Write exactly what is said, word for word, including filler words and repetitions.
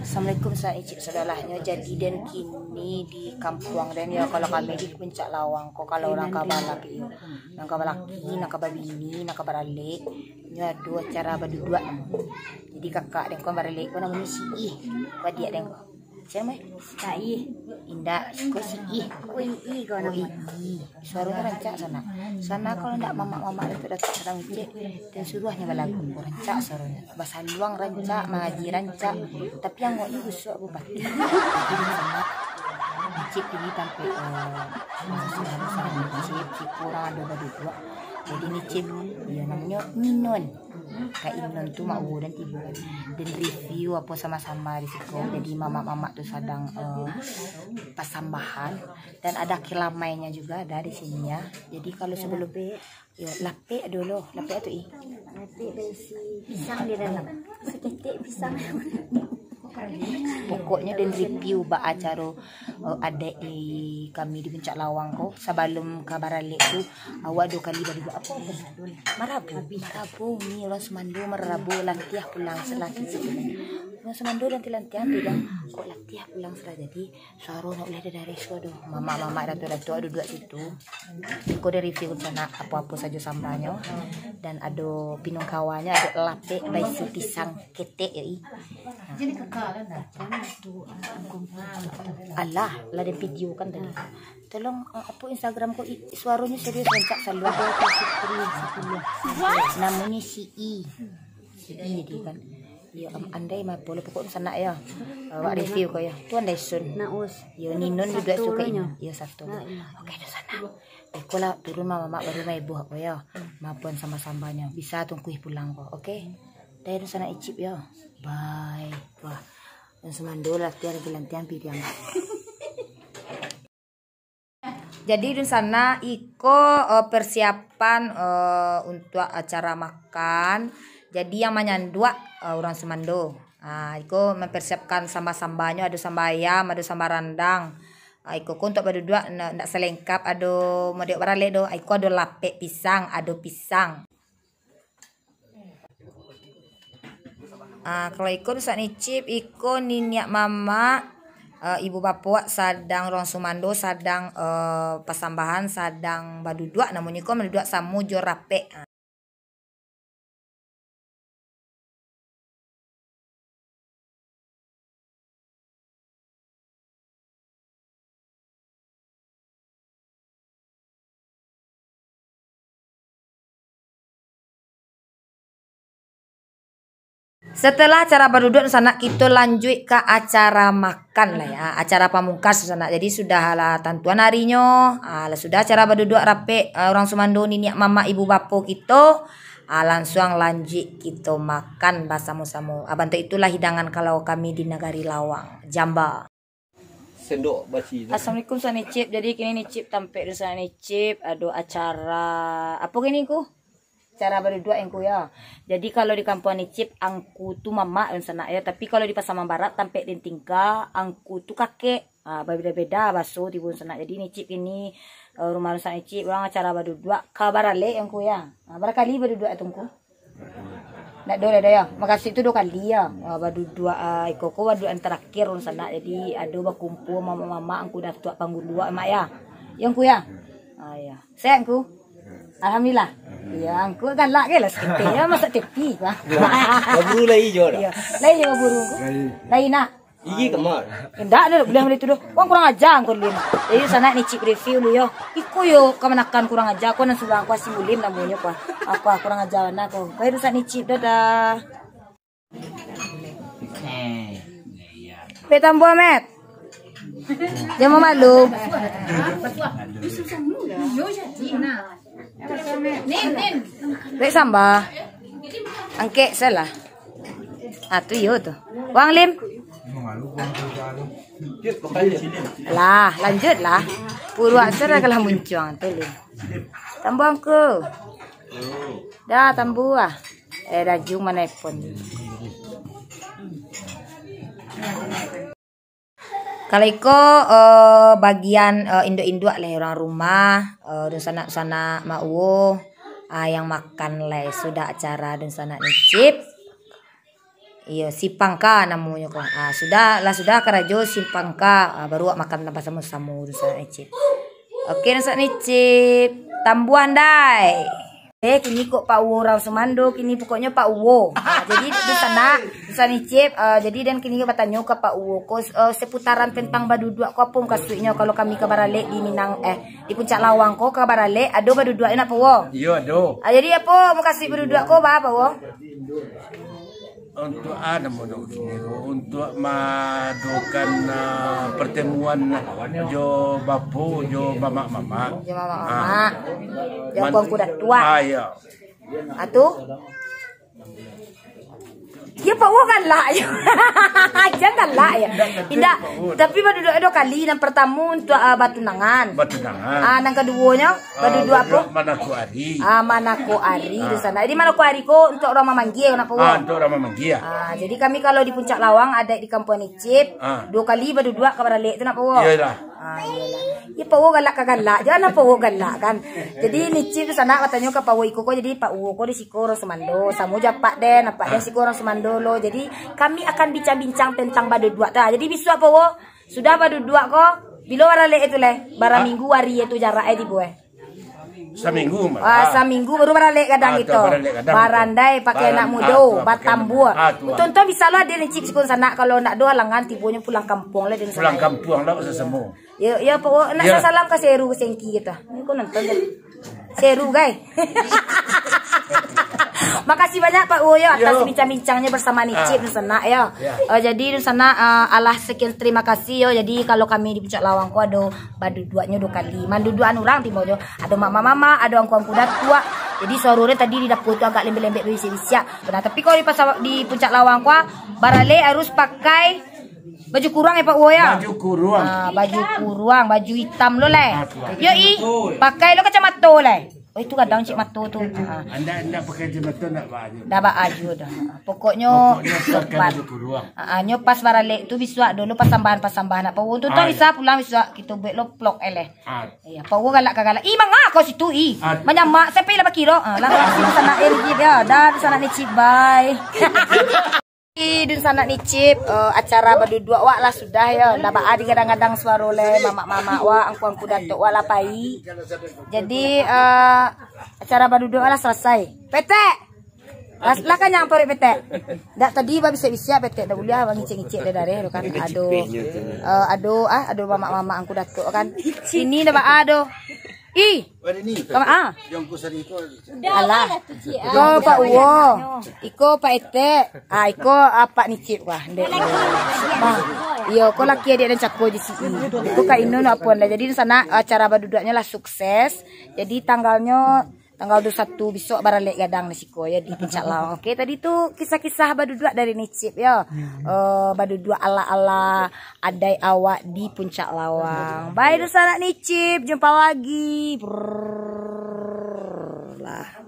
Assalamualaikum, sanak Icip sadolahnyo. Jadi den kini di kampuang den yo, kalau kami di Puncak Lawang ko, kalau urang ka balaki yo, nan ka balaki, nan ka babini, nan ka baralek, nyo ado acara baduduak namo. Jadi kakak den ko baralek ko namonyo si Ih, padiak den ko. Sia namo? Ih. Indak, ko si Ih. Oh, Ih, Ih, ko namo. Suaronyo rancak sanak. Sanak kalau ndak mamak-mamak Datuak-datuak sadang ngecek, den suruahnyo balagu, rancak suaronyo. Basaluang rancak, mangaji rancak, tapi angoknyo busuak bupati. Jadi sanak, Icip ini tampek, eh, eh, sudah besar Icip, siko urang ado baduduak. Jadi Icip, iyo namonyo Ninon. Kak Inon tu mak uwo den tibo. Den review apo samba-samba di siko. Jadi mamak-mamak tu sadang, eh, pasambahan. Dan ada kilamainyo juga ada di sini ya. Jadi kalau sebelum, yo, lapek dulu, lapek tu ih. Lapek baisi pisang di dalam. Saketek pisang. Pokoknyo den review baa caro, eh, adaik di kami di Puncak Lawang ko. Sabalum ka baralek tu, awak duo kali baduduak apo tu? Marabu. Marabu ni urang sumando marabu, latiah pulang salah. Urang sumando lantiah-lantiah tu dah. Kok latiah pulang salah jadi suaro nak ulih dari suaro. Mamak-mamak, datuak-datuak duduak situ. Ko den review sanak apo-apo sajo sambanyo. Dan ado pinungkawanyo, ado lapek baisi pisang ketek yo ih. Alah, lah den videokan tadi. Tolong, eh, apo Instagram ko, ih, suaronyo serius rancak saluang. Namonyo si Ih. Si Ih tadi kan. Yo, am-, andai mah polo pokok sanak yo. Awak review ko yo. Tu andai sun. Yo, Ninon duduak suko ini. Yo, satu. Oke, di sanak. Iko lah turun mamak baru mah ibuak ko yo. Mapuan samba-sambanyo. Bisa tungkuih pulang ko. Oke. Dah, di sanak Icip yo. Bye. Wah. Dan sumando latihan gelantian piriang. Jadi dunsanak, iko, eh, persiapan, eh, untuak acara makan. Jadi yang manyanduak, eh, urang sumando. Ah, iko mempersiapkan samba-sambanyo, ado samba ayam, ado samba randang. Ah, iko ko untuak baduduak, nda, ndak salengkap, ado mode baralek do. Ah, iko ado lapek pisang, ado pisang. Ah, kalau iko dunsanak Icip, iko niniak mamak, eh, ibu bapuak sadang, urang sumando sadang, eh, pasambahan, sadang baduduak, namonyo iko baduduak samo jo rapek. Ah. Setelah acara baduduak sanak, kito lanjuik ka acara makan lah ya, acara pamungkas sanak. Jadi sudah lah tantuan arinyo, ah, lah sudah acara baduduak rapek, ah, urang sumando niniak mamak ibu bapo kito, ah, lansuang lanjuik kito makan basamo-samo. Ah, bantuak itulah hidangan kalau kami di Nagari Lawang, Jamba. Sendok basi tu. Assalamualaikum, Sanak Icip. Jadi kini Nicip tampek di Sanak Nicip, ado acara apo kini ku? Acara baduduak angku ya. Jadi kalau di kampuang Nicip, angku tu mamak dunsanak ya. Tapi kalau di Pasaman Barat tampek den tingga, angku tu kakek. Ah, babeda-beda baso tibo dunsanak. Jadi Nicip kini, eh, rumah dunsanak Nicip, urang acara baduduak ka baralek angku ya. Ah, bara kali baduduak tu angku? Ndak do lah, dah ya. Makasih tu duo kali ya. Ah, baduduak, ah, iko ko baduduak yang terakhir dunsanak. Jadi ado bakumpul mamak-mamak angku datuak panggulu mak ya. Ya angku ya. Ah, ya. Sehat angku? Alhamdulillah. Ya angku galak ke lah saketek ya, masak tepi. Baburu lai jo dah. Ya. Lai jo baburu angku. Lai nak. Gigi kemar. Indak ado buliah model tu doh. Wang kurang aja angku Lim. Jadi sanak Nicip review lu yo. Iko yo kamanakan kurang aja, ko nan sudah angku Asim Ulim namonyo ko. Aku kurang aja bana ko. Ko hidup sanak Nicip, dadah. Pek tambua, Met. Jangan malu. Pek samba. Angkek salah. Ah, tu iyo tu. Wang Lim. Lah, lanjut lah. Puruak tu dah kalah muncuang tu, Lim. Tambah angku. Dah, tambah ah. Eh, dajung mana iPhone? Kalau iko, eh, bagian, eh, induak-induak lah, urang rumah, eh, dunsanak-sanak mak uwo, ah, yang makan lah sudah acara dunsanak Nicip. Iyo, simpang ka namonyo ko. Ah, sudah lah, sudah karajo simpang ka, ah, baru awak makan basamo-samo, dunsanak Nicip. Oke, dunsanak Nicip. Tambuah ndai. Eh, kini kok Pak Uwo urang sumando, kini pokoknyo Pak Uwo. Ah, jadi dunsanak, dunsanak Nicip, ah, jadi den kini batanyo ka Pak Uwo ko, eh, seputaran tentang baduduak ko, apo mukasuiknyo kalau kami ka baralek di Minang, eh, di Puncak Lawang ko ka baralek, ado baduduak nak Pak Uwo? Iyo, ado. Ah, jadi apo mukasuik baduduak ko, ba, Pak Uwo? Untuk anu, untuk, untuk maadokan, ah, pertemuan jo bapo, jo mamak-mamak. Jo mamak-mamak. Ah. Jo angku-angku datuak. Ah, iyo. Ah, tu? Ya, Pak Uwo galak je. Jan galak ya. Indak, tapi baduduak duo kali. Nan partamo untuk, ah, batunangan. Batunangan. Ah, nan kaduonyo, ah, baduduak apo? Manako ari. Ah, manako ari, ah, dunsanak. Jadi manako ari ko untuk urang mamanggia, nak Pak Uwo? Ah, untuk urang mamanggia. Ah, jadi kami kalau di Puncak Lawang, adaik di Kampuang Nicip, ah, duo kali baduduak ka baralek tu, nak Pak Uwo? Iyolah. Ah, iyolah. Ya, Pak Uwo galak ka galak. Jan lah Pak Uwo galak, kan. Jadi, Nicip dunsanak batanyo ka Pak Uwo iko ko, jadi Pak Uwo ko di siko urang sumando. Samo jo apak den, apak den siko urang sumando lo. Jadi, kami akan bincang-bincang tentang baduduak tu. Ah, jadi, bisuak Pak Uwo, sudah baduduak ko, bilo baralek itu leh? Bara minggu ari itu jarak eh tibo eh? Saminggu mah. Ah, saminggu baru baralek gadang. Ah, tu kito baralek gadang. Barandai pakai anak mudo, ah, tu pakai batambua. Ah, tu. Tonton bisa lo ado Nicip siko dunsanak, kalau ndak ado halangan tibonyo pulang kampuang lah dunsanak. Pulang kampuang lah, sasamo. Yo, yo, Pak Uwo, nak sasalam ka Seru Sengki kito. Ni ko nonton deh. Seru, gai. Makasih banyak, Pak Uwo, yo, atas bincang-bincangnya bersama Nicip, dunsanak, yo. Ya. Eh, jadi, dunsanak, eh, alah sekian terima kasih, yo. Jadi, kalau kami di Puncak Lawang ko ado baduduaknyo duo kali. Manduduakan urang tibo jo. Ado mamak-mamak, ado angku-angku datuak. Jadi, suaronyo tadi di dapua tu agak lembek-lembek, babisiak-bisiak. Nah, tapi kalau di pasa-, di Puncak Lawang ko, baralek harus pakai baju kuruang, ya, Pak Uwo, ya? Baju kuruang. Ah, baju kuruang, baju itam lo, leh. Ah, tu. Yo, i, pakai lo kacamato, leh. Oh, itu gadang cik mato tu. Ah. Anda, anda pakai kacamato ndak baa juo? Ndak baa juo doh. Pokoknyo, pokoknyo pakai baju kuruang. Ah, ah, nyo pas baralek tu bisuak dulu pasambahan-pasambahan nak Pak Uwo. Untuang bisa pulang bisuak kito buek lo vlog eh, leh. Ah. Iyo, Pak Uwo galak ka galak. Ih, manga kau situ, ih. Ah. Manyamak sampai lah bakiro. Ah, lah, situ sanak eh, Nicip, yo. Dah, sanak Nicip, bye. Dunsanak Nicip, eh, acara baduduak wak lah sudah yo. Ndak baa digadang-gadang suaro leh, mamak-mamak wak, angku-angku datuak wak lah pai. Jadi, eh, acara baduduak wak lah salasai. Petek! Lah, lah kanyang paruik Petek? Ndak, tadi babisiak-bisiak Petek, ndak buliah ngicek-ngicek deh dareh tu kan. Ado, eh, ado, ah, ado mamak-mamak angku datuak kan. Siko ndak baa doh. Ih, Wah, ini. Kama, ah. Yang ku sari ko. Alah. Iko Pak Uwo. Iko Pak Etek. Ah, iko, ah, Pak Nicip wah. Dek. Nah. Iyo, ko laki adiak den cako di sini. Iko Kak Inun apo anda. Jadi, sanak, acara baduduaknyo lah sukses. Jadi, tanggalnyo, tanggal duo satu bisuak baralek gadang di siko, yo, di Puncak Lawang. Oke, tadi tu kisah-kisah baduduak dari Nicip, yo. Eh, baduduak ala-ala adaik awak di Puncak Lawang. Bye, dunsanak Nicip. Jumpa lagi. Brrrr lah.